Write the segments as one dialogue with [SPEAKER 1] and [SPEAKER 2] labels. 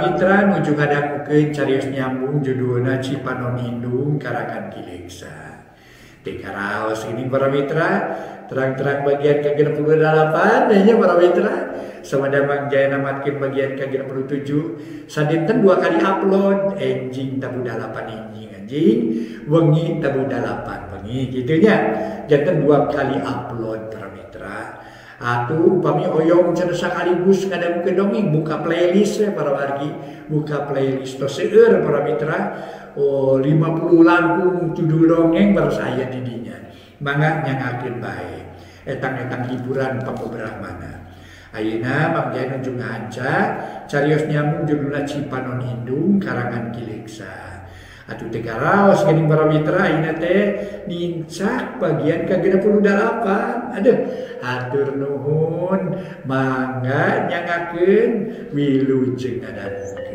[SPEAKER 1] mitra nuju ngadangukeun carios nyambung judulna Cipanon Indung karangan Ki Leksa. Teu karaos ini para mitra, terang-terang bagian ke-68 nya para mitra. Samadang Mang Jaya namatkeun bagian ke-67 sadinten 2 kali upload enjing tabuh 8 enjing anjing wengi tabuh 8 wengi kitu nya. Janten 2 kali upload para mitra. Atuh upami hoyong cenah sakaligus ngadangukeun dongeng buka playlist we para wargi, buka playlist tos seueur para mitra. Oh 50 langkung judul dongeng baru aya di dinya. Mangga nyangakeun bae. Etang-etang hiburan pambeberahmana. Ayeuna Mang Jaya nuju ngahanca carios nyambung judulna Cipanon Indung karangan Ki Leksa. Atuh teu karaos geuning para mitra ayeuna teh nincak bagian ke-68. Aduh, hatur nuhun mangga nyangakeun wilujeng ngadangukeun.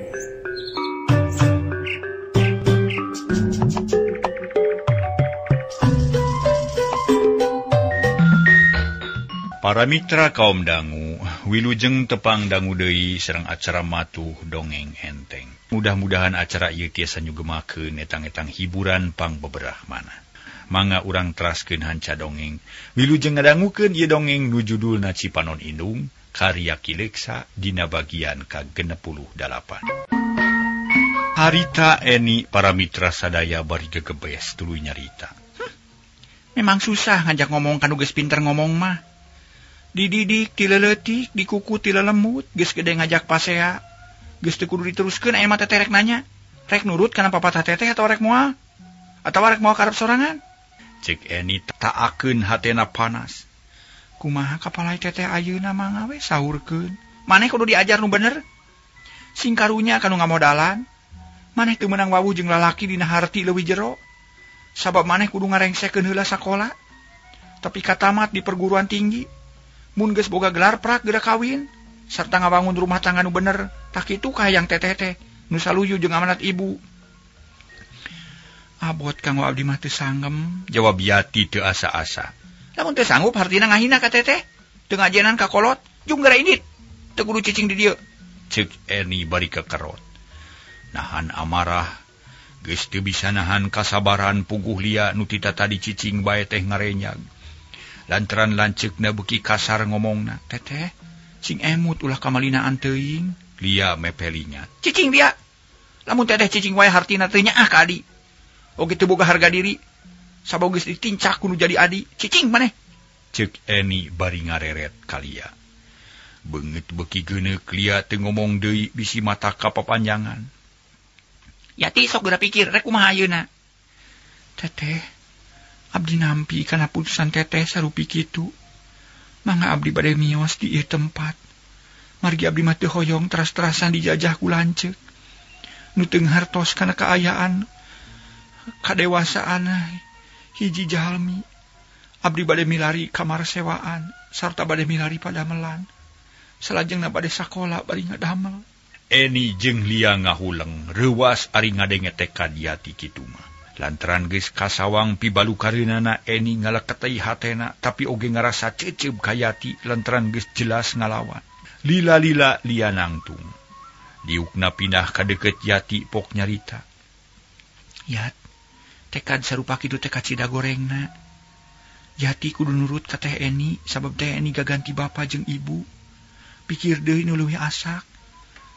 [SPEAKER 2] Para mitra kaum dangu, wilujeng tepang dangu deui sareng acara matuh dongeng enteng. Mudah-mudahan acara ieu tiasa nyugemakeun etang-etang hiburan pangbeberahmana. Mangga urang teraskeun hanca dongeng. Wilujeng ngadangukeun ieu dongeng nu judulna Cipanon Indung karya Ki Leksa dina bagian ka-68. Harita Eni para mitra sadaya bari gegebes tuluy nyarita.
[SPEAKER 3] Memang susah ngajak ngomong kanu geus pinter ngomong mah. Dididik ti leuletik, dikuku ti lelemut, geus gede ngajak pasea. Geus teu kudu diteruskeun aya mah teteh rek nanya. Rek nurut kana papatah teteh atawa rek moal? Atawa rek moal karep sorangan?
[SPEAKER 2] Cek Eni taakeun hatena panas.
[SPEAKER 3] Kumaha kapalai teteh ayeuna mah we sahurkeun. Maneh kudu diajar nu bener. Sing karunya kanu ngamodalan. Maneh teu meunang wawuh jeung lalaki dina harti leuwih jero. Sabab maneh kudu ngarengsekeun heula sakola. Tapi katamat di perguruan tinggi. Mun geus boga gelar prak geura kawin sarta ngabangun rumah tangga nu bener, tak kitu kahayang teteh teh nu saluyu jeung amanat ibu. Abot kanggo abdi mah teu sanggem,
[SPEAKER 2] jawab Yati teu asa-asa.
[SPEAKER 3] Lamun teu sanggup hartina ngahina ka teteh, teu ngajenan ka kolot, jung geura indit, teu kudu cicing di dieu.
[SPEAKER 2] Ceuk Eni bari kekerot. Nahan amarah, geus teu bisa nahan kasabaran puguh lia nu tita tadi cicing bae teh ngarenyag. Lantaran lanceukna beuki kasar ngomongna,
[SPEAKER 3] teteh sing emut ulah kamalinaan teuing.
[SPEAKER 2] Lia mepelingat.
[SPEAKER 3] Cicing dia. Lamun teteh cicing wae hartina teu nyaah ka adi. Oge teu boga harga diri. Sabab geus ditincak kudu jadi adi. Cicing maneh.
[SPEAKER 2] Ceuk Eni bari ngareret ka Lia. Beungeut beuki geuneuk Lia teu ngomong deui bisi mata kapapanjangan.
[SPEAKER 3] Yati sok geura pikir rek kumaha ayeuna. Teteh, abdi nampi kana putusan teteh sarupi kitu. Mangga abdi bade mios di ieu tempat. Margi abdi mah teu hoyong teras-terasan dijajah ku lanceuk. Nu teu hartos kana kaayaan kadewasaan hiji jalmi. Abdi bade milari kamar sewaan sarta bade milari padamelan. Salajengna bade sakola bari ngadamel.
[SPEAKER 2] Eni jeung Lia ngahuleng reuwas ari ngadenge tekad Yati kitu mah. Lantaran geus kasawang pibalukareunana Eni ngaleketei hatena tapi oge ngarasa ceceub ka Yati lantaran geus jelas ngalawan. Lila-lila Lia nangtung. Diukna pindah ka deukeut Yati pok nyarita.
[SPEAKER 3] Yat, tekad sarupa kitu tekad sida gorengna. Yati kudu nurut ka teh Eni sabab teh Eni gaganti bapa jeung ibu. Pikir deui nu leuwih asak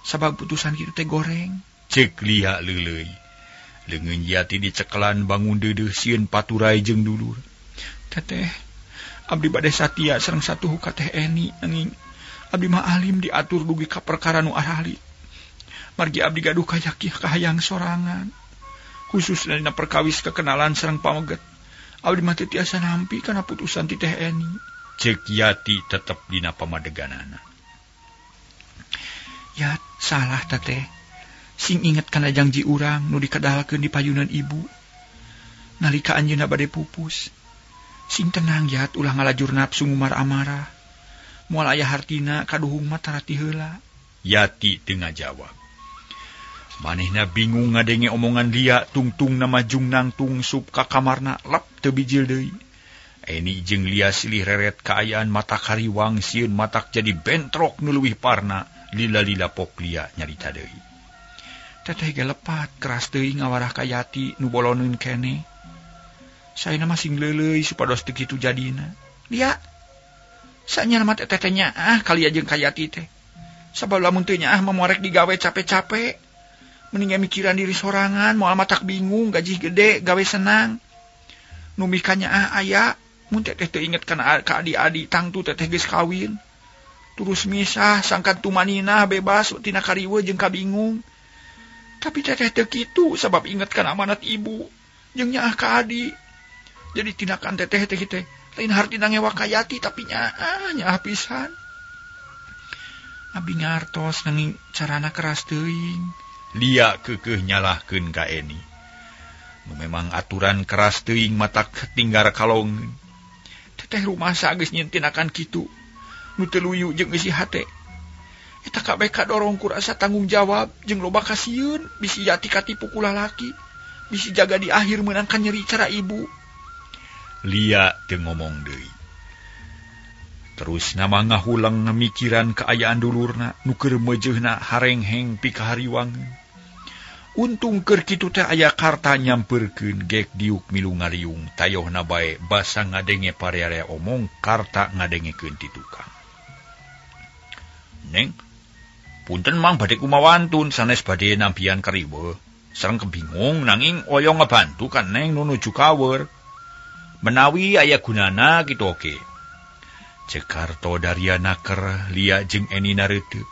[SPEAKER 3] sabab putusan kitu teh goreng.
[SPEAKER 2] Ceuk Lia leuleuy. Leungeun Yati dicekelan bangun deudeuh sieun paturai jeung dulur.
[SPEAKER 3] Teteh, abdi bade satia sareng satuhu ka teh Eni nanging abdi mah alim diatur dugi ka perkara nu arali. Margi abdi gaduh kayakih kahayang sorangan. Khususna dina perkawis kekenalan sareng pameget. Abdi mah teu tiasa nampi kana putusan ti teh Eni.
[SPEAKER 2] Ceuk Yati tetep dina pamadeganana.
[SPEAKER 3] Yat, salah teteh. Sing inget kana janji urang nu dikadalkeun di payunan ibu. Nalika anjeunna bade pupus. Sing tenang Yat, ulah ngalajur nafsu ngumar amarah. Moal aya hartina kaduhung mah tarati heula.
[SPEAKER 2] Yati teu ngajawab. Manehna bingung ngadenge omongan Lia tungtung na majung nangtung sup ka kamarna lep teu bijil deui. Eni jeung Lia silih reret kaayaan mata kariwang sieun matak jadi bentrok nu leuwih parna. Lila-lila pok Lia nyarita deui.
[SPEAKER 3] Teteh ge lepat keras teuing ngawarah ka Yati nu boloneun keneh. Saena mah sing leuleuy supados teu kitu jadina. Lia. Sanyana mah teteh teh nyaah kali jeung ka Yati teh. Sabab lamun teu nyaah mah moal rek digawe capek-capek. Mending mikiran diri sorangan, moal matak bingung, gaji gede, gawe senang. Nu mika nyaah aya, mun teteh teu inget kana ka adi-adi tangtu teteh geus kawin. Terus misah sangkan tumaninah bebas tina kariweuh jeung kabingung. Tapi teteh teu kitu sabab inget kana amanat ibu jeung nyaah ka adi. Jadi tindakan teteh teh teh lain hartina ngewa ka Yati tapi nyaah nyaah pisan. Abi ngartos nanging carana keras teuing.
[SPEAKER 2] Lia keukeuh nyalahkeun ka Eni. Nu memang aturan keras teuing matak tinggar kalongeun.
[SPEAKER 3] Teteh rumasa geus nyieun tinakan kitu. Nu teu luyu jeung eusi hate. Eta kabeh kadorong ku rasa tanggung jawab jeung loba kasieun bisi Yati katipu ku lalaki. Bisi jaga di akhir meunang nyeri cara ibu.
[SPEAKER 2] Lia teu ngomong deui. Terus nama ngahulang ngamikiran kaayaan dulurna nu keur meujeuhna harengheng pikahariwangeun. Untung keur kitu teh aya Karta nyamperkeun gek diuk milu ngariung tayohna bae basa ngadenge parearea omong Karta ngadengekeun ti tukang. Neng, punten mang bade kumawantun sanes bade nampian kariweuh. Sareng kebingung nanging oyong ngabantu kan neng nu nuju kawer. Menawi aya gunana kitu oge. Cek Karto daria naker Lia jeung Eni nareuteup.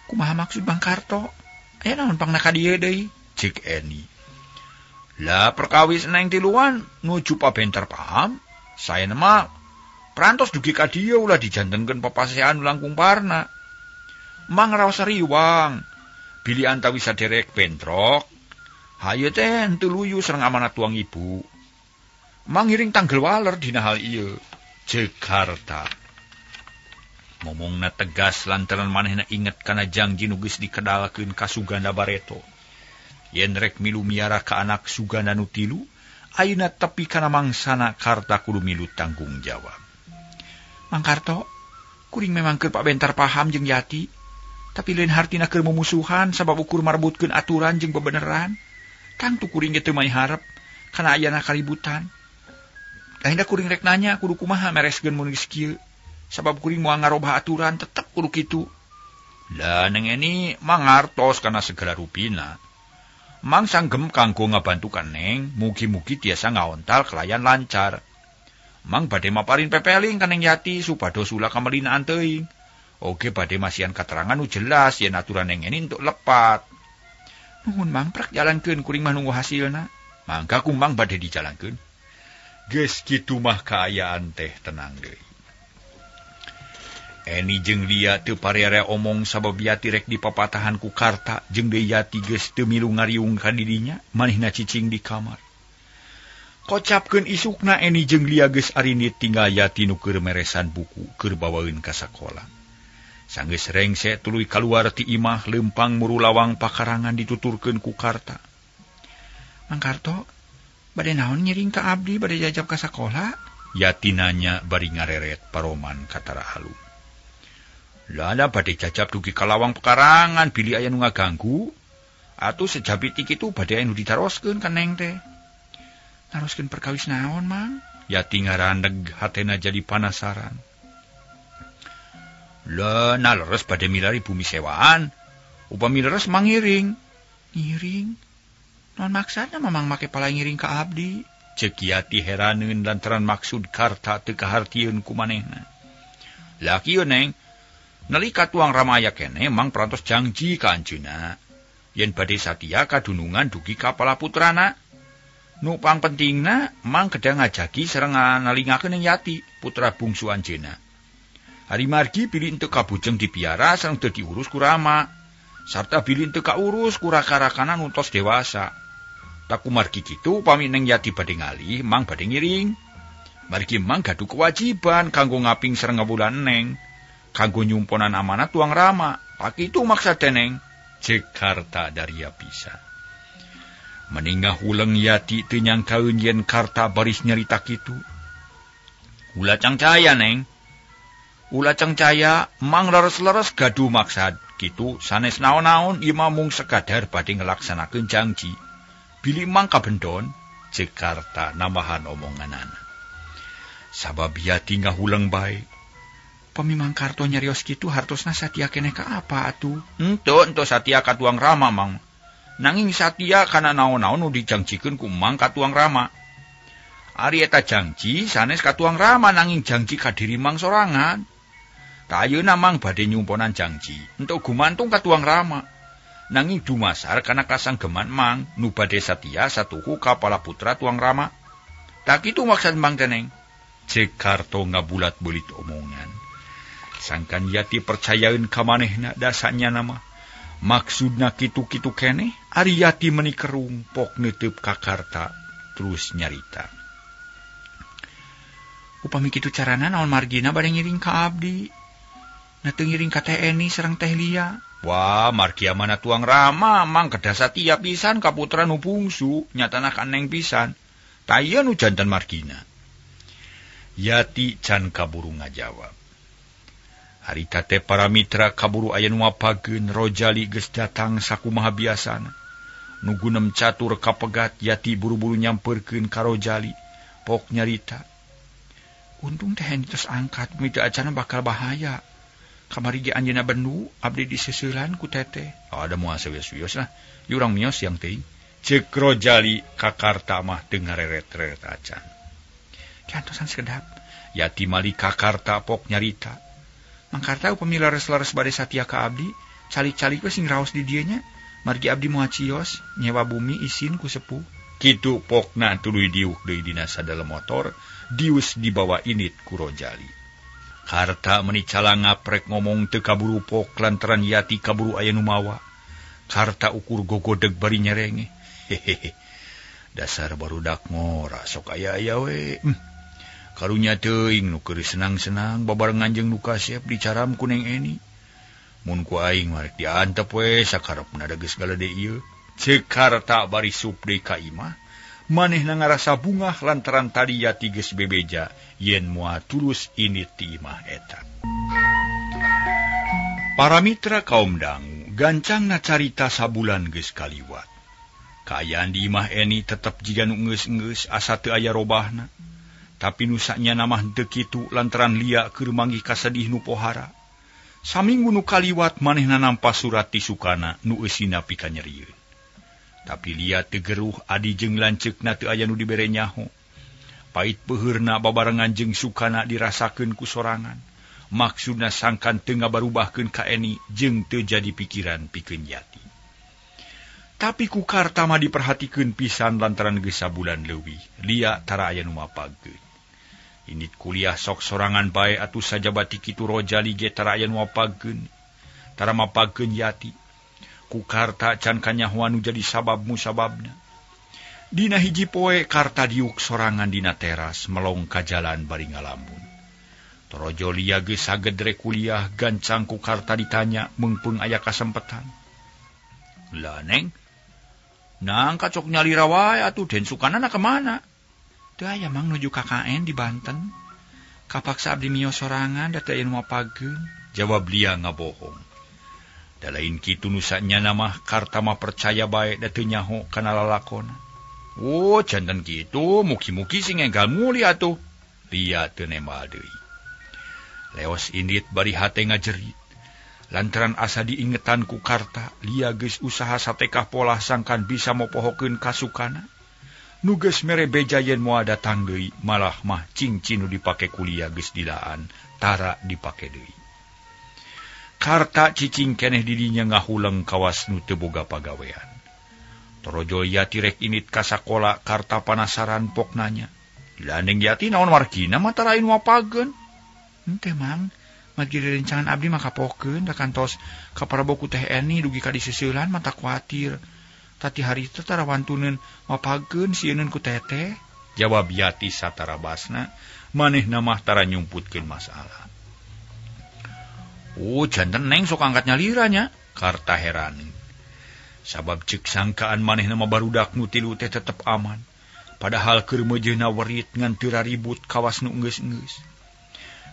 [SPEAKER 3] Kumaha maksud Bang Karto? Aya naon pangna ka dieu deui?
[SPEAKER 2] Cek Eni. Lah perkawis neng tiluan nuju pabentar paham. Saena mah prantos dugi ka dieu ulah dijantenkeun papasean langkung parna. Mang raos riwang. Bilih antawi saderek bentrok. Hayu teh henteu luyu sareng amanat tuang ibu. Mang ngiring tanggel waler dina hal ieu. Cek Karta. Ngomongna tegas lantaran manehna inget kana janji nu geus dikedalkeun ka Suganda Bareto. Yen rek milu miara ka anak Suganda nu tilu, ayeuna tepi kana mangsana Karta kudu milu tanggung jawab.
[SPEAKER 3] Mang Karto, kuring memang keur pabentar paham jeung Yati, tapi lain hartina keur mumusuhan sabab ukur marebutkeun aturan jeung bebeneran. Tangtu kuring ge teu maiharep kana ayana kaributan. Akhirna kuring rek nanya kudu kumaha mereskeun mun geus kieu. Sabab kuring moal ngarobah aturan tetep kudu kitu.
[SPEAKER 2] Lah neng Eni mangartos kana segala rupina. Mang sanggem kanggo ngabantu ka neng, mugi-mugi tiasa ngaontal kelayan lancar. Mang bade maparin pepeling ka neng Yati supados ulah kamelinaan teuing. Oge bade masihan katerangan nu jelas yen aturan neng Eni untuk lepat.
[SPEAKER 3] Nuhun Mang prak jalankeun kuring mah nunggu hasilna.
[SPEAKER 2] Mangga ku Mang bade dijalankeun. Geus kitu mah kaayaan teh tenang deui. Eni jeung Lia teu parearea omong sabab Yati rek dipapatahan ku Karta jeung deui Yati geus teu milu ngariung ka didinya manehna cicing di kamar. Kocapkeun isukna Eni jeung Lia geus arinit tinggal Yati nu keur meresan buku keur bawaeun ka sakola. Sanggeus rengse tuluy kaluar ti imah leumpang muru lawang pakarangan dituturkeun ku Karta.
[SPEAKER 3] Mang Karto, bade naon ngiring ka abdi bade jajab ka sakola?
[SPEAKER 2] Yati nanya bari ngareret paroman katara alum. Lala bade jajab dugi ka lawang pekarangan bilih aya nu ngaganggu. Atuh sejabi ti kitu bade aya nu ditaroskeun ka neng teh.
[SPEAKER 3] Naroskeun perkawis naon, Mang?
[SPEAKER 2] Yati ngaraneg hatena jadi panasaran. Lah naleres bade milari bumi sewaan. Upami leres mangiring.
[SPEAKER 3] Ngiring? Naon maksudna Mamang make pala ngiring ka abdi?
[SPEAKER 2] Cek Yati heraneun lantaran maksud Karta teu kahartieun ku manehna. Lah kieu neng, nalika tuang ramaya kene mang perantos jangji ka anjeunna yen bade satia kadunungan dugi ka palaputrana. Nu pangpentingna mang kedah ngajagi sareng nalingakeun ning Yati putra bungsu anjeunna. Hari margi bilih henteu kabujeng dipiara sareng teu diurus ku rama sarta bilih henteu kaurus ku raka-rakana nu tos dewasa. Takumargi kitu upami ning Yati bade ngalih mang bade ngiring. Margi mang gaduh kewajiban kanggo ngaping sareng ngawulan neng. Kanggo nyumponan amanat tuang rama. Pakitu maksa deneng. Cek Karta daria bisa. Meningah huleng Yati teu nyangkaeun yen Karta baris nyarita kitu. Ulah cangcaya neng. Ulah cangcaya mang leres-leres gaduh maksad Kitu sanes naon-naon ieu mah mung sekadar bade nglaksanakeun janji. Bilih Mang kabendon ceuk Karta nambahan omonganana. Sabab Yati ngahuleng bae.
[SPEAKER 3] Pami Mang Karto nyarios kitu hartosna satia keneh ka apa atuh?
[SPEAKER 2] Henteu, henteu satia ka Tuang Rama Mang. Nanging satia kana naon-naon nu dijangjikeun ku Mang ka Tuang Rama. Ari eta janji sanes ka Tuang Rama nanging janji ka diri Mang sorangan. Tah ayeuna Mang bade nyumponan janji henteu gumantung ka Tuang Rama. Nanging dumasar kana kasanggeman Mang nu bade satia satuhu ka palaputra Tuang Rama. Tah kitu maksud Mang teh Neng. Ceuk Karto ngabulat-bulit omongan. Sangkan Yati percayaeun ka manehna dasanya nama. Maksudna kitu-kitu keneh, ari Yati meuni kerung pok neuteub ka Karta terus nyarita.
[SPEAKER 3] Upami kitu carana naon margina bade ngiring ka abdi? Na teu ngiring ka Teh Eni sareng Teh Lia.
[SPEAKER 2] Wah, margi mana Tuang Rama Mang kedah satia pisan ka putra nu bungsu, nyatana ka Neng pisan. Tah ieu nu janten margina. Yati can kaburu ngajawab. Harita teh para mitra kaburu aya nu mapageun Rojali geus datang sakumaha biasana. Nu gunem catur kapegat Yati buru-buru nyamperkeun ka Rojali. Pok nyarita.
[SPEAKER 3] Untung Teh Eni tos angkat, mita acana bakal bahaya. Kamari ge anjeunna bendu, abdi diseuseulhan ku teteh.
[SPEAKER 2] Oh, ada moal sawios-wios lah. Yurang mios yang teuing. Ceuk Rojali ka Karta mah teu ngareret-reret acan.
[SPEAKER 3] Diantosan sekedap.
[SPEAKER 2] Yati mali ka Karta pok nyarita.
[SPEAKER 3] Mang Karta upami leres-leres bade satia ka abdi, calik-calik we sing raos di dieu nya. Margi abdi moal cios, nyewa bumi isin ku sepuh.
[SPEAKER 2] Kitu pokna tuluy diuk deui dina sadalem motor, dius dibawa init ku Rojali. Karta meni calangaprek ngomong teu kaburu pok lantaran Yati kaburu aya nu mawa. Karta ukur gogodeg bari nyerenge. Hehehe. Dasar barudak ngora sok aya-aya we. Karunya teuing nu keur senang-senang babarengan jeung nu kasep dicaram ku Neng Eni. Mun ku aing mah rek diantep we sakarepna da geus galede ieu. Ceuk Karta bari sup deui ka imah. Manehna ngarasa bungah lantaran tadi Yati geus bebeja yen moal tulus init ti imah eta. Para mitra kaum dangu, gancangna carita sabulan geus kaliwat. Kaayaan di imah Eni tetep jiga nu enggeus-enggeus asa teu aya robahna. Tapi nu sanyana mah henteu kitu lantaran Lia keur manggih kasedih nu pohara. Saminggu nu kaliwat manehna nampa surat ti Sukana nu eusina pikanyerieun. Tapi Lia teu geruh adi jeung lanceukna teu aya nu dibere nyaho. Pait peuheurna babarengan jeung Sukana dirasakeun ku sorangan. Maksudna sangkan teu ngabarubahkeun ka Eni jeung teu jadi pikiran pikeun Yati. Tapi ku Karta mah diperhatikeun pisan lantaran geus sabulan leuwih. Lia tara aya nu mapageun. Init kuliah sok sorangan bae atuh sajabati kitu Rojali ge tara aya nu mapageun. Tara mapageun Yati. Ku Karta can kanyahoan nu jadi sabab musababna. Dina hiji poe Karta diuk sorangan dina teras melong ka jalan bari ngalamun. Torojo Lia geus sagedre kuliah gancang ku Karta ditanya meungpeung aya kasempetan. Lah Neng, nang kacok nyalira wae atuh Den Sukana na kemana?
[SPEAKER 3] Teu aya Mang nuju KKN di Banten. Kapaksa abdi mio sorangan da teu aya nu mapageun.
[SPEAKER 2] Jawab Lia ngabohong. Da lain kitu nu sanyana mah Karta mah percaya bae da teu nyaho kana lalakona. Oh, janten kitu, mugi-mugi sing enggal muli atuh. Lia teu nembal deui. Leos indit bari hate ngajerit. Lantaran asa diingetan ku Karta, Lia geus usaha satekah polah sangkan bisa mopohokeun ka Sukana. Nu geus mere beja yen moal datang deui, malah mah cincin nu dipake ku Lia geus dilaan, tara dipake deui. Karta cicing keneh didinya ngahuleng kawas nu teu boga pagawean. Torojo Yati rek init ka sakola, Karta panasaran pok nanya. Lah Neng Yati naon margina mah tara lain wapageun?
[SPEAKER 3] Henteu Mang, margi rerencangan abdi mah kapokeun da kantos ka parabo ku Teh Eni dugi ka diseuseulhan mah tak kuatir. Tati harita tara wantuneun mapageun sieuneun ku teteh.
[SPEAKER 2] Jawab Yati satara basna, manehna mah tara nyumputkeun masalah. Oh, janten Neng sok angkat nyaliranya, Karta heran. Sabab ceuk sangkaan manehna mah barudak nu tilu teh tetep aman. Padahal keur meujeuhna werit ngan teu raribut kawas nu enggeus-enggeus.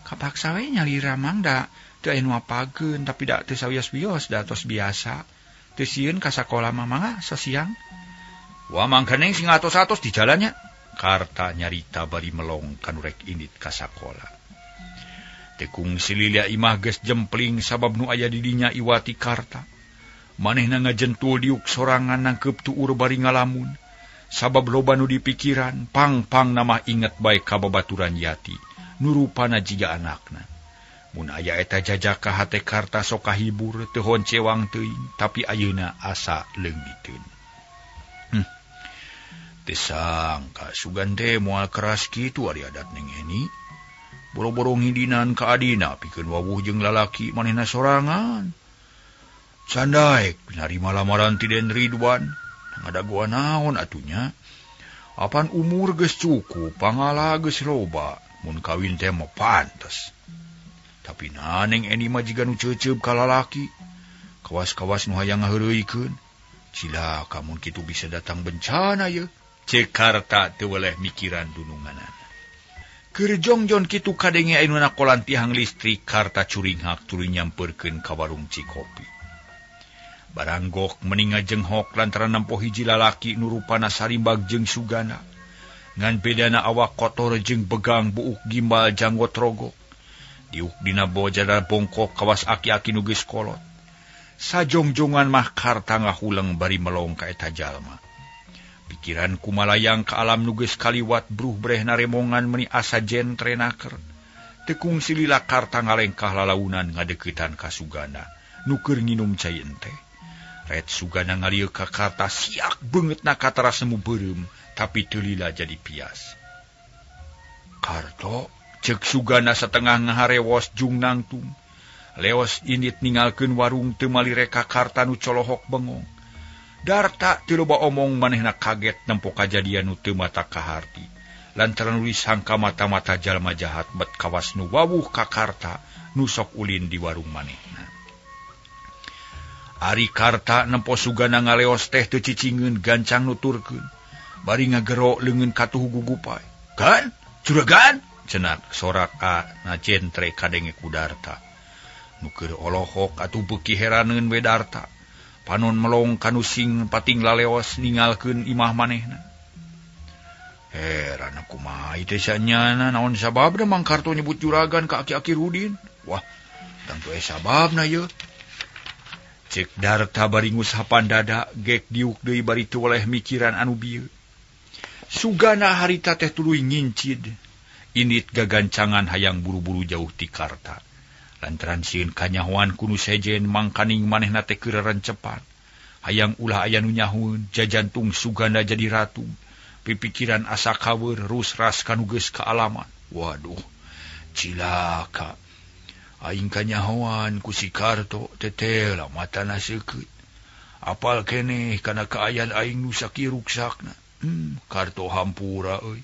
[SPEAKER 3] Kapaksa we nyalira mang da teu aya nu apageun tapi da teu sawios-wios da tos biasa. Teu sieun ka sakola mah mangga sasiang.
[SPEAKER 2] Wah mangkaneng sing atos-atos di jalannya. Karta nyarita bari melong kanu rek indit ka sakola. Tekung silila imah geus jempling sabab nu aya di dinya iwati Karta. Manehna ngajentul diuk sorangan nangkeup tuur bari ngalamun. Sabab loba nu dipikiran, pang-pang namah inget bae ka babaturan Yati, nu rupana jiga anakna. Mun aya eta jajaka hate Karta sok kahibur teu honcewang teuing, tapi ayeuna asa leungiteun. Teu sangka sugan teh moal keras kitu ari adat Neng Eni. Boro-boro ngidinan ka adina pikeun wawuh jeung lalaki manehna sorangan. Candaek narima lamaran ti Den Ridwan. Ngadagoan naon atunya? Apan umur geus cukup, pangala geus loba, mun kawin teh mah pantes. Tapi na Neng Eni mah jiga nu ceuceub ka lalaki. Kawas-kawas nu hayang ngaheureuykeun. Cilaka mun kitu bisa datang bencana ye. Ceuk Karta teu weleh mikiran dununganana. Keur jongjon kitu kadenge anu nakolan tihang listrik, Karta curinghak tuluy nyamperkeun ka warung Cikopi. Baranggok meni ngajenghok lantaran nempo hiji lalaki nu rupana sarimbag jeung Sugana. Ngan bedana awak kotor jeung begang buuk gimbal janggot rogok. Diuk dina bojana bongkok kawas aki-aki nu geus kolot. Sajongjongan mah Karta ngahuleng bari melong ka eta jalma. Pikiran kumalayang ka alam nu geus kaliwat bruh brehna remongan meni asa jentre naker. Tekung silila Karta ngalengkah lalaunan ngadeuketan ka Sugana nu keur nginum cai enteh. Ret Sugana ngalieu ka Karta siak beungeutna katara semu beureum tapi teu lila jadi pias. Karto ceuk Sugana satengah ngaharewos jung nangtung. Leos indit ninggalkeun warung teu malire ka Karta nu colohok bengong. Darta teu loba omong manehna kaget nempo kajadian nu teu mata kaharti. Lantaran nu disangka mata-mata jalma jahat bet kawas nu wawuh ka Karta nu sok ulin di warung manehna. Ari Karta nempo Sugana ngaleos teh teu cicingeun gancang nuturkeun. Bari ngagero leungeun katuhu gugupay. Kan? Juragan? Cenah sorak na jentre kadenge ku Darta. Nu keur olohok atuh beuki heraneun we Darta. Panon melong kanu sing pating laleos ninggalkeun imah manehna. Heran kumaha ieu teh sanyana naon sababna Mang Karto nyebut juragan ka aki-aki Rudin. Wah, tangtu aya sababna ieu. Cek Darta bari ngusapan dada gek diuk deui bari teu weleh mikiran anu bieu. Sugana harita teh tuluy ngincid. Indit gagancangan hayang buru-buru jauh ti Karta. Lantaran sieun kanyahoan ku nu sejen mangkaning manehna teh keur rencepan. Hayang ulah aya nu nyahoeun, jajantung Sugana jadi ratu. Pipikiran asa kaweur rusras kanu geus kaalaman. Waduh, cilaka. Aing kanyahoan ku si Karto tetela matana seukeut. Apal keneh kana kaayaan aing nu sakieu ruksakna. Karto hampura euy.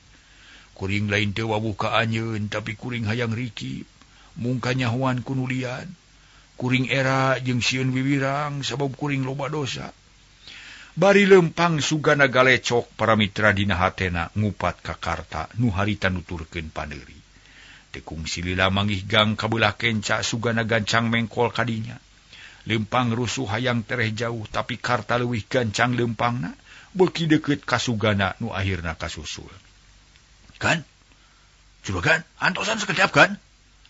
[SPEAKER 2] Kuring lain teu wawuh ka anjeun tapi kuring hayang rikip. Mung kanyahoan ku nu lian. Kuring era jeung sieun wiwirang sabab kuring loba dosa. Bari lempang Sugana galecok para mitra dina hatena ngupat ka Karta nu harita nuturkeun paneuri. Tekung silila manggih gang kabelah kenca Sugana gancang mengkol kadinya. Lempang rusuh hayang tereh jauh tapi Karta leuwih gancang lempangna beuki deukeut ka Sugana nu akhirna kasusul. Kan? Juragan, antosan sekedap kan?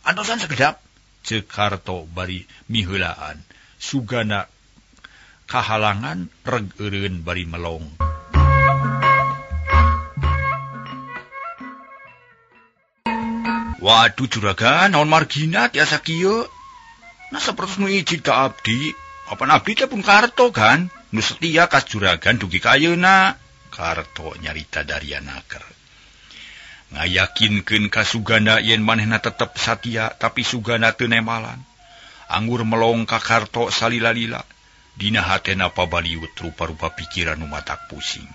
[SPEAKER 2] Antosan sekedap. Ceuk Karto bari miheulaan. Sugana kahalangan reg eureun bari melong. Waduh juragan, naon margina tiasa kieu? Nah sapertos nu ijid ka abdi, apan abdi teh pun Karto kan? Nu setia ka juragan dugi ka ayeuna. Karto nyarita daria naker. Ngayakinkeun ka Sugana yen manehna tetep satia, tapi Sugana teu nemalan. Anggur melong ka Karto salila-lila. Dina hatena pabaliut rupa-rupa pikiran nu matak pusing.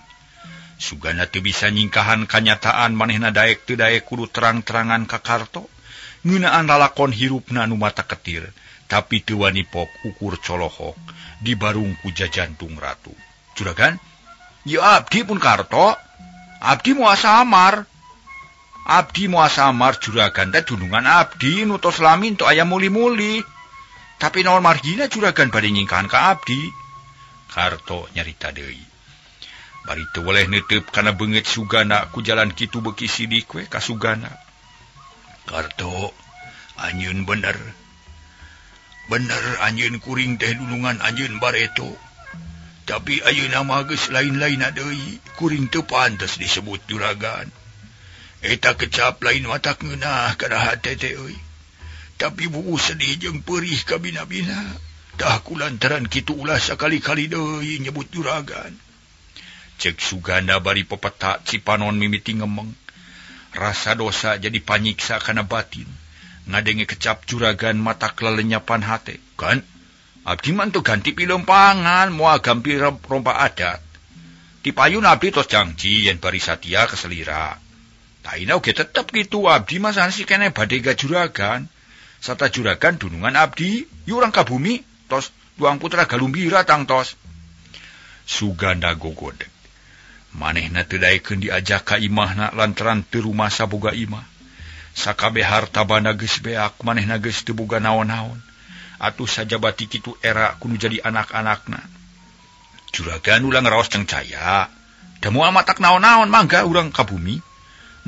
[SPEAKER 2] Sugana teu bisa nyingkahan kanyataan manehna daek teu daek kudu terang-terangan ka Karto. Ngeunaan lalakon hirupna nu mata ketir, tapi teu wani pok ukur colohok dibarung ku jajantung ratu. Juragan, ieu abdi pun Karto, abdi moal samar. Abdi moal samar juragan teh dunungan abdi nu tos lami teu aya muli-muli. Tapi naon margina juragan bade nyingkahan ka abdi. Karto nyarita deui. Bari teu weleh neuteup kana beungeut Sugana ku jalan kitu beuki sidik we ka Sugana.
[SPEAKER 4] Karto, anjeun bener. Bener anjeun kuring teh dunungan anjeun bareto. Tapi ayeuna mah geus lain-lainna deui, kuring teu pantes disebut juragan. Eta kecap lain matak ngeunah kana hate teh euy. Tapi buku sedih jeung perih kabina-bina. Tah kulantaran kitu ulah sakali-kali deui nyebut juragan.
[SPEAKER 2] Cek Sugana bari pepeta Cipanon mimiti ngemeng. Rasa dosa jadi panyiksa kana batin. Ngadenge kecap juragan matak lelenyapan hate. Kan? Abdi mah teu ganti pilempangan, moal gampir rompa adat. Tipayun abdi tos jangji yen bari satia keselira. Taina oge tetep kitu abdi mah sansi keneh bade ga juragan. Sata juragan dunungan abdi, yurang ka bumi tos tuang putra galumbira tangtos. Suganda gogodeg. Manehna teu daekeun diajak ka imahna lantaran teu rumasa boga imah. Sakabeh harta banda geus beak, manehna geus teu boga naon-naon. Atuh sajabati kitu era kudu jadi anak-anakna. Juragan ulang raos cengcaya. Da moal matak naon-naon mangga urang ka bumi.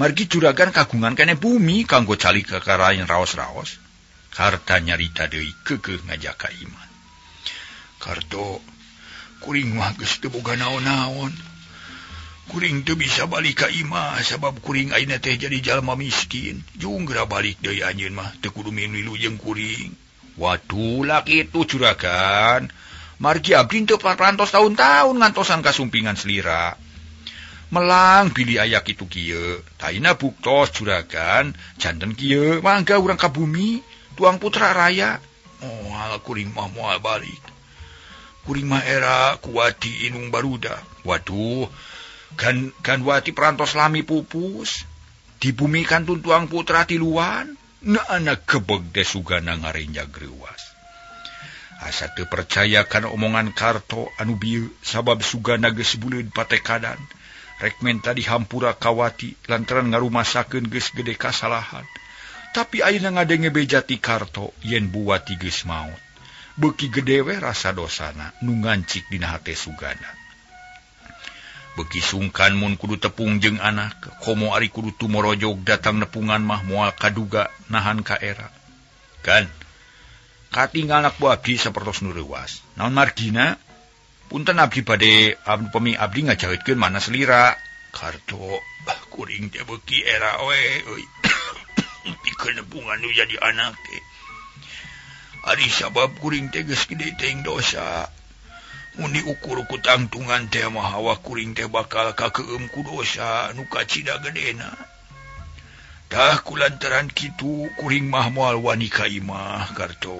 [SPEAKER 2] Margi juragan kagungan kene bumi kanggo calik kakarayan raos-raos. Karta nyarita deui keukeuh ngajak ka imah.
[SPEAKER 4] Karto, kuring mah geus teu boga naon-naon. Kuring teu bisa balik ka imah sabab kuring ayeuna teh jadi jalma miskin. Jung geura balik deui anjeun mah teu kudu milu jeung kuring.
[SPEAKER 2] Waduh lah kitu juragan. Margi abdi teu parantos taun-taun ngantosan kasumpingan selira. Melang bilih aya kitu kieu. Taina buktos juragan janten kieu mangga urang ka bumi tuang putra raya.
[SPEAKER 4] Moal kuring mah moal balik. Kuring mah era kuwati inung baruda.
[SPEAKER 2] Waduh, gan wati perantos lami pupus. Di bumi kantun tuang putra tiluan. Na anak gebeg teh Sugana ngarenja greuwas. Asa teu percaya kana omongan Karto anu bieu sabab Sugana geus buleud patekadan. Rek menta dihampura kawati lantaran ngarumasakeun geus gede kasalahan. Tapi ayeuna ngadenge beja ti Karto yen Buwati geus maot. Beuki gede we rasa dosana nu ngancik dina hate Sugana. Beuki sungkan mun kudu tepung jeung anak, komo ari kudu tumorojog datang nepungan mah moal kaduga nahan ka era. Kan katinggal anak bu abdi sapertos nu reuwas. Naon margina? Punten abdi bade pemi abdi ngajahitkeun mana selira.
[SPEAKER 4] Karto, kuring teh beuki era we euy. Pikeun nepungan nu jadi anak teh. Ari sabab kuring teh geus gede teuing dosa. Mun diukur ku tangtungan teh mah hawa kuring teh bakal kakeum ku dosa nu kacida gedena. Tah kulantaran kitu kuring mah moal wani ka imah Karto.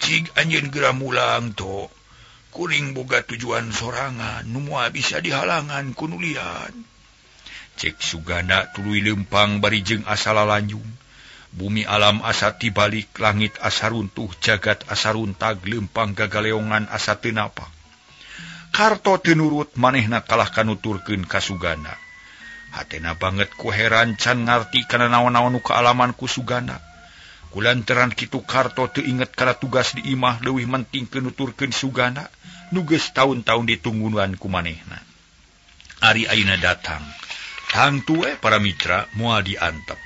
[SPEAKER 4] Cig anjeun geura mulang to. Kuring boga tujuan sorangan nu moal bisa dihalangan ku nu lian.
[SPEAKER 2] Cek Sugana tuluy leumpang bari jeung asa lalanjung. Bumi alam asa tibalik, langit asa runtuh, jagat asa runtag, leumpang gagaleongan asa teu napak. Karto teu nurut manehna kalah kanuturkeun ka Sugana. Hatena banget ku heran can ngarti kana naon-naon nu kaalaman ku Sugana. Kulantaran kitu Karto teu inget kana tugas di imah leuwih menting nuturkeun Sugana nu geus taun-taun ditungguan ku manehna. Ari ayeuna datang, tangtu we para mitra moal diantep.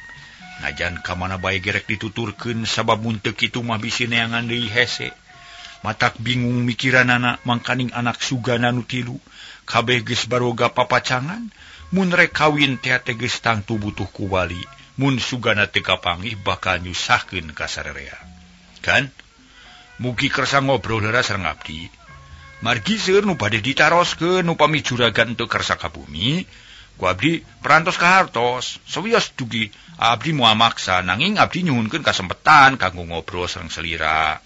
[SPEAKER 2] Najan ka mana bae gerek dituturkeun sabab mun teu kitu mah bisi neangan deui hese. Matak bingung mikiranana mangkaning anak Sugana nu tilu kabeh geus baroga papacangan. Mun rek kawin teh geus tangtu butuh ku wali. Mun Sugana teu kapanggih bakal nyusahkeun ka sarerea. Kan mugi kersa ngobrol heula sareng abdi. Margi seueur nu bade ditaroskeun upami juragan teu kersa ka bumi. Ku abdi perantos kahartos, sawios dugi abdi moal maksa nanging abdi nyuhunkeun kasempetan kanggo ngobrol sareng selira.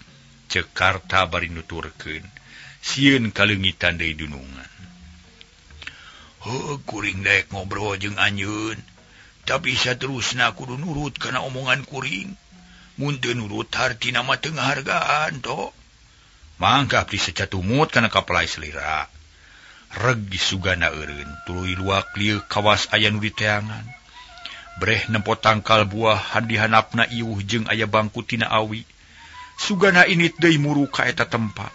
[SPEAKER 2] Ceuk Karta bari nuturkeun, sieun kaleungitan deui dunungan.
[SPEAKER 4] Heuh, kuring daek ngobrol jeung anjeun. Tapi saterusna kudu nurut kana omongan kuring. Mun teu nurut hartina mah teu ngahargaan to.
[SPEAKER 2] Mangga abdi secatumut kana kapelai selira. Reg Sugana eureun tuluy luak lieu kawas aya nu diteangan. Breh nempo tangkal buah dihanapna iuh jeung aya bangku tina awi. Sugana init deui muru ka eta tempat.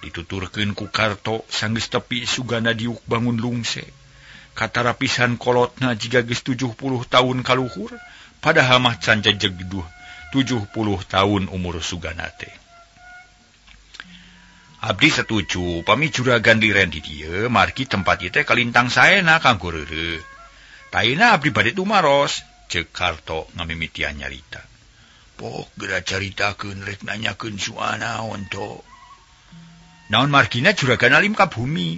[SPEAKER 2] Dituturkeun ku Karto sanggeus tepi Sugana diuk bangun lungse. Katara pisan kolotna jiga geus 70 tahun kaluhur, padahal mah can jejeg 70 tahun umur Sugana teh. Abdi setuju pami juragan liren di dieu margi tempat ieu teh kalintang saena kanggo reureuh. Taina abdi bade tumaros, ceuk Karto ngamimitian nyarita.
[SPEAKER 4] Pok geura caritakeun rek nanyakeun soal naon to.
[SPEAKER 2] Naon margina juragan alim ka bumi?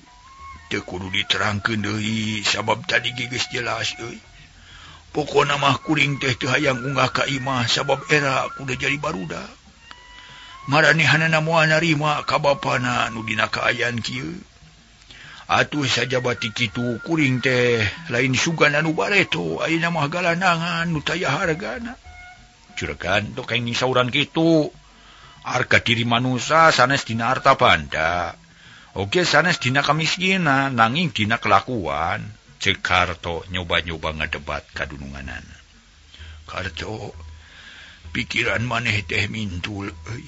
[SPEAKER 4] Teu kudu diterangkeun deui sabab tadi ge geus jelas euy. Pokona mah kuring teh teu hayang unggah ka imah sabab era kudu jadi barudak. Maranehanana moal narima ka bapana nu dina kaayaan kieu. Atuh sajabati kitu kuring teh lain sugan anu bareto ayeuna mah galanangan nu taya hargana.
[SPEAKER 2] Juragan teu kenging sauran kitu. Harga diri manusia sanes dina harta banda. Oke sanes dina kamiskinan nanging dina kelakuan. Ceuk Karto nyoba-nyoba ngadebat kadununganana.
[SPEAKER 4] Karto, pikiran maneh teh mintul euy.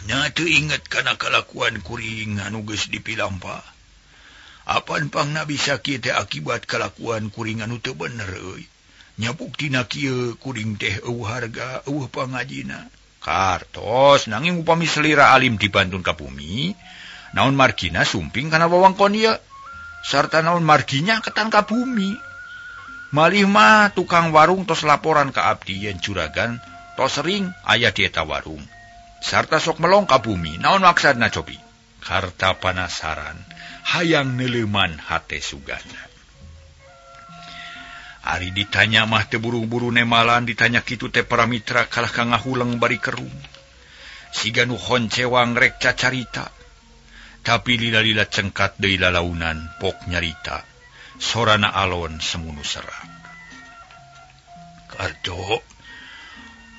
[SPEAKER 4] Nya teu inget kana kalakuan kuring anu geus dipilampah. Apan pangna bisa kieu teh akibat kalakuan kuring anu teu bener euy. Nya buktina kieu kuring teh eueuh harga, eueuh pangajina.
[SPEAKER 2] Kartos nanging upami selira alim dibantun ka bumi, naon margina sumping kana wewengkon ieu sarta naon marginya ketan ka bumi. Malih mah tukang warung tos laporan ka abdi yen juragan tos sering aya di eta warung. Sarta sok melong ka bumi, naon maksudna cobi? Karta panasaran hayang neuleuman hate Sugana. Ari ditanya mah teu buru-buru nemalan ditanya kitu teh para mitra kalah ka ngahuleng bari kerung. Siga nu honcewang rek cacarita. Tapi lila-lila cengkat deui lalaunan pok nyarita. Sorana alon semunu serak.
[SPEAKER 4] Karto,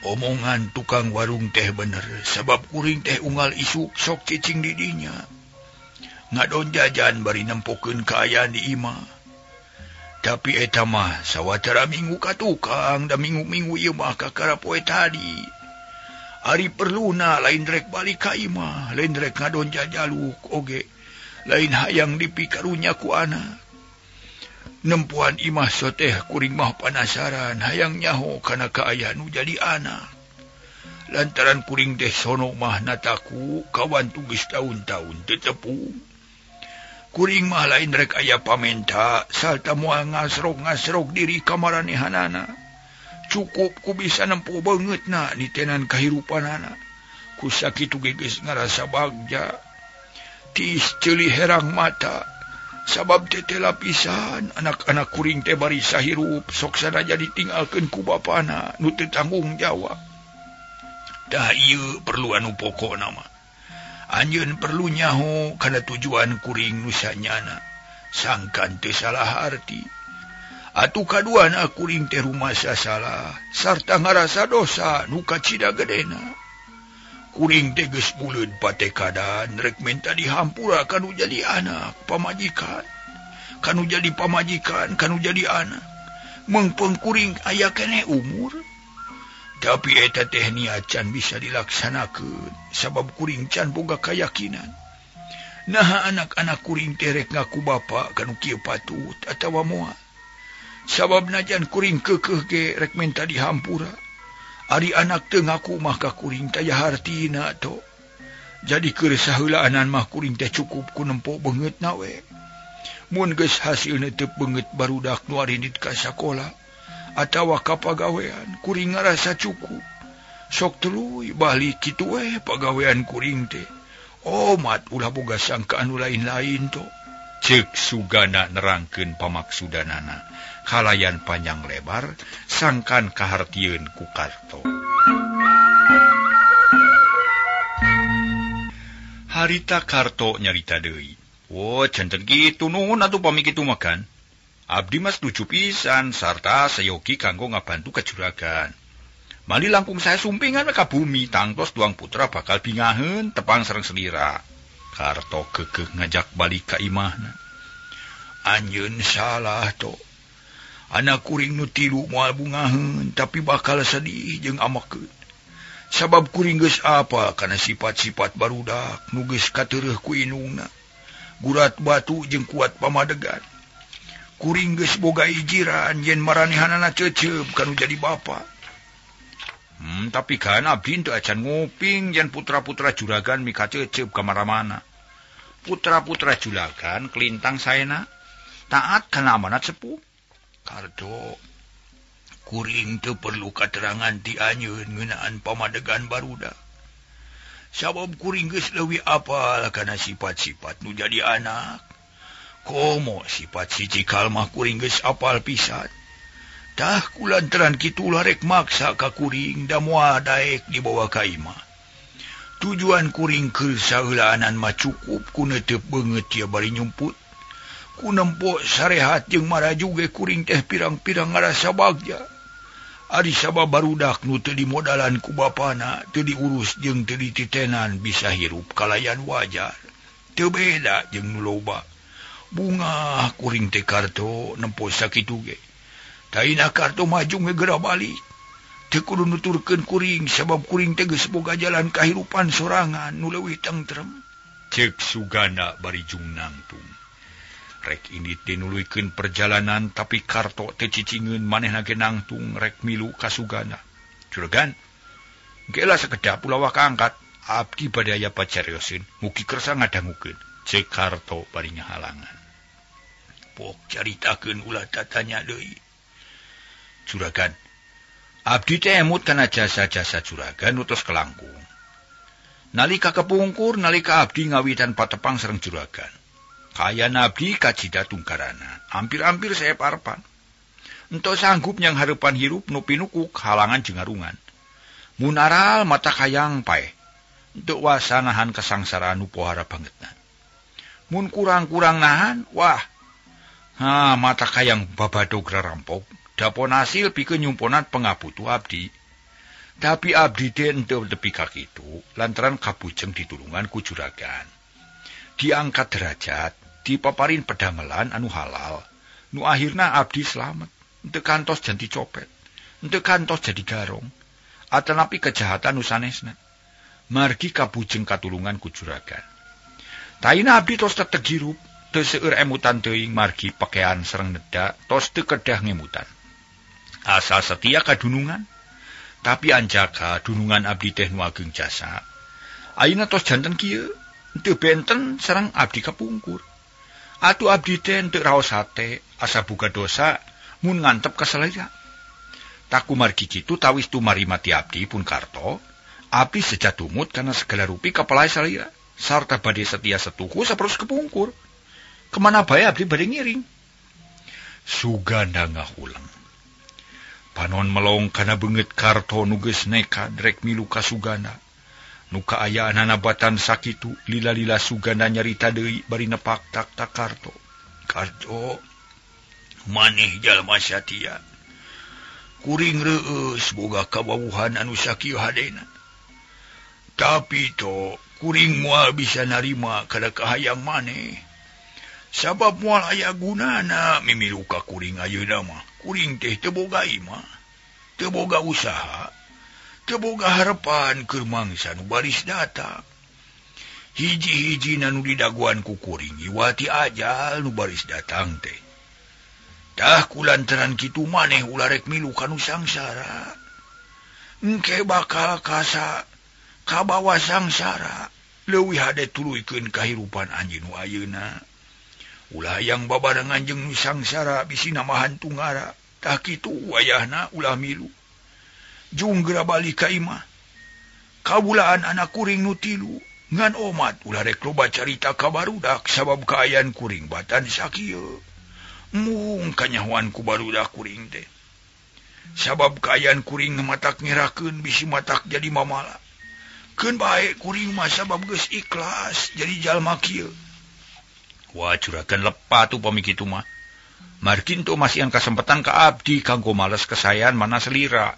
[SPEAKER 4] omongan tukang warung teh bener sabab kuring teh unggal isuk sok cicing di dinya. Ngadon jajan bari nempokeun kaayaan di imah. Tapi eta mah sawatara minggu ka tukang da minggu-minggu ieu mah kakara poe tadi. Ari perluna lain rek balik ka imah, lain rek ngadon jajaluk oge, lain hayang dipikarunya ku anak. Nempuan imah soteh kuring mah panasaran hayang nyaho kana kaayaan nu jadi anak. Lantaran kuring teh sono mah nataku kawan geus taun-taun teu tepung. Kuring mah lain rek aya pamenta salta moal ngasrok-ngasrok diri ka maranehanana. Cukup ku bisa nempo beungeutna nitenan kahirupanana. Ku sakitu ge geus ngarasa bagja. Tiis ceuli herang mata sabab tetela pisan anak-anak kuring teh bari sahirup sok sanaja ditinggalkeun ku bapana nu teu tanggung jawab. Tah ieu perlu anu pokona mah. Anjeun perlu nyaho kana tujuan kuring nu sanyana sangkan teu salah arti. Atuh kaduana kuring teh rumasa salah sarta ngarasa dosa nu kacida gedena. Kuring teh geus buleud patekadan rek menta dihampura kanu jadi anak pamajikan. Kanu jadi pamajikan kanu jadi anak. Meungpeung kuring aya keneh umur. Tapi eta teh niat can bisa dilaksanakeun sabab kuring can boga kayakinan. Naha anak-anak kuring teh rek ngaku bapa kanu kieu patut atawa moal. Sabab najan kuring keukeuh ge rek menta dihampura. Ari anak teu ngaku mah ka kuring taya hartina to. Jadi keur saheulaanan mah kuring teh cukup ku nempo beungeutna we. Mun geus hasilna teu beungeut barudak nu arindit ka sakola atawa ka pagawean kuring ngarasa cukup. Sok tuluy balik kitu we pagawean kuring teh. Omat ulah boga sangkaan nu lain-lain to.
[SPEAKER 2] Ceuk Sugana nerangkeun pamaksudanana kalayan panjang lebar sangkan kahartieun ku Karto. Harita Karto nyarita deui. Wo janten kitu nuhun atuh pami kitu makan. Abdi mah setuju pisan sarta sayogi kanggo ngabantu ka juragan. Mali langkung saya sumpingan ka bumi tangtos tuang putra bakal bingaheun tepang sareng selira. Karto keukeuh ngajak balik ka imahna.
[SPEAKER 4] Anjeun salah to. Anak kuring nu tilu moal bungaheun tapi bakal sedih jeung amakeun. Sabab kuring geus apal kana sifat-sifat barudak nu geus kateureuh ku indungna. Gurat batu jeung kuat pamadegan. Kuring geus boga ijiran yen maranehanana cecep kanu jadi bapa.
[SPEAKER 2] Tapi kan abdi teu acan nguping yen putra-putra juragan mika cecep ka mana-mana. Putra-putra juragan kelintang saena taat kana amanat sepuh.
[SPEAKER 4] Karto, kuring teu perlu katerangan ti anjeun ngeunaan pamadegan barudak. Sabab kuring geus leuwih apal kana sifat-sifat nu jadi anak. Komo sifat si Cikal mah kuring geus apal pisan. Tah kulantaran kitu ulah rek maksa ka kuring da moal daek dibawa ka imah. Tujuan kuring keur saheulaanan mah cukup ku neuteup beungeut ieu bari nyumput. Ku nempo sarehat jeung maraju ge kuring teh pirang-pirang ngarasa bagja. Ari sabab barudak nu teu dimodalan ku bapana, teu diurus jeung teu dititenan bisa hirup kalayan wajar. Teu beda jeung nu loba. Bunga kuring teh Karto nempo sakitu ge. Taina Karto maju ge geura balik. Teu kudu nuturkeun kuring sabab kuring teh geus boga jalan kahirupan sorangan nu leuwih tentrem.
[SPEAKER 2] Ceuk Suganda bari jung nangtung. Rek ini tinuluikeun perjalanan tapi Karto teh cicingeun manehna ge nangtung rek milu ka Suganda. Juragan, geula sakedap ulah kaangkat, abdi bade aya pacarioseun, mugi kersa ngadangukeun. Ceuk Karto bari ngahalangan.
[SPEAKER 4] Pok caritakeun ulah tatanya deui.
[SPEAKER 2] Juragan, abdi teh emut kana jasa-jasa juragan utus kelangkung. Nalika kepungkur nalika abdi ngawitan patepang sareng juragan. Kaya nabi kacida tungkarana, hampir-hampir saya parpan. Ento sanggup yang harepan hirup nu pinukuk halangan jeung harungan. Munaral mata kayang paeh. Untuk wasa nahan kesangsaraan nu pohara bangetna. Mun kurang-kurang nahan, wah. Ha, mata kayang babadog rarampok. Dapon hasil pikeun nyumponan pengabutu abdi. Tapi abdi teh henteu tepi ka kitu lantaran kabujeng ditulungan ku juragan. Diangkat derajat, dipaparin pedamelan anu halal, nu akhirna abdi slamet, henteu kantos janti copet, henteu kantos jadi garong, atanapi kejahatan nu sanesna. Margi kabujeng katulungan ku juragan. Taina abdi tos teteg hirup, teu seueur emutan teuing margi pakean sareng nedak, tos teu kedah ngemutan. Asal setia kadunungan, tapi anjaka dunungan abdi teh nu ageng jasa. Ayeuna tos janten kieu, teu benten sareng abdi kapungkur. Atuh abdi teh teu raos hate, asa boga dosa mun ngantep ka salira. Takumargi kitu tawis tumari mati abdi pun Karto, abdi seja tumut kana segala rupi kapalai salira, sarta bade setia setuhu saperus kepungkur. Kemana bae abdi bade ngiring. Suganda ngahuleng. Panon melong kana beungeut Karto nu geus nekad rek milu ka Suganda. Nu kaayaanana batan sakitu lila-lila Suganda nyarita deui bari nepak tak tak Karto.
[SPEAKER 4] Karto, maneh jalma satia. Kuring reueus boga kawawuhan anu sakieu hadena. Tapi to kuring moal bisa narima kana kahayang maneh. Sabab moal aya gunana mimilu ka kuring ayeuna mah. Kuring teh teu boga imah, teu boga usaha, teu boga harepan keur mangsa nu baris datang. Hiji-hiji nu didaguan ku kuring iwati ajal nu baris datang teh. Tah kulantaran kitu maneh ulah rek milu ka nu sangsara. Engke bakal kasa kabawa sangsara, leuwih hade tuluykeun kahirupan anjeun nu ayeuna. Ulah yang babarengan jeung nu sangsara bisi namahan tunggara. Tah kitu wayahna ulah milu. Jung geura balik ka imah. Kabulaan anak kuring nu tilu ngan omat ulah rek loba carita ka barudak sabab kaayaan kuring batan sakieu. Mung kanyahoan ku barudak kuring teh. Sabab kaayaan kuring matak ngerakeun bisi matak jadi mamala. Keun bae kuring mah sabab geus ikhlas jadi jalma kieu.
[SPEAKER 2] Wah, juragan lepat upami kitu mah. Margi teu masihan kasempatan ka abdi kanggo males kesayan mana selira.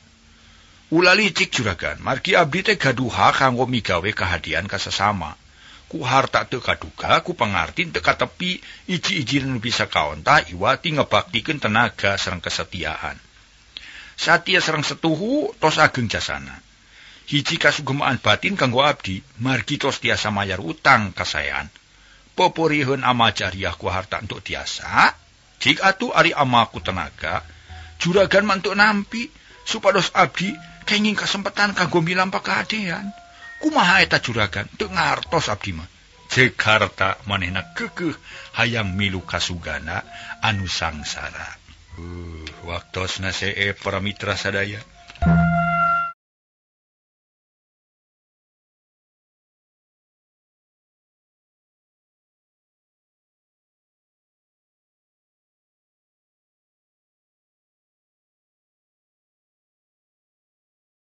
[SPEAKER 2] Ulah licik juragan, margi abdi teh gaduh hak kanggo migawe kahadian ka sesama.
[SPEAKER 4] Ku harta teu kaduga, ku pangarti teu katepi, iji-iji nu bisa kaonta iwati ngabaktikeun tenaga sareng kesetiaan. Satia sareng setuhu tos ageng jasana. Hiji kasugemaan batin kanggo abdi, margi tos tiasa mayar utang kasaean. Poporiheun amal jariah ku harta untuk tiasa, jik atuh ari amal ku tenaga, juragan mantuk nampi supados abdi kenging kesempatan kanggo milampa kahadean. Kumaha eta juragan teu ngartos abdi mah. Ceuk harta manehna keukeuh hayang milu kasugana anu sangsara. Waktosna seep para mitra sadaya.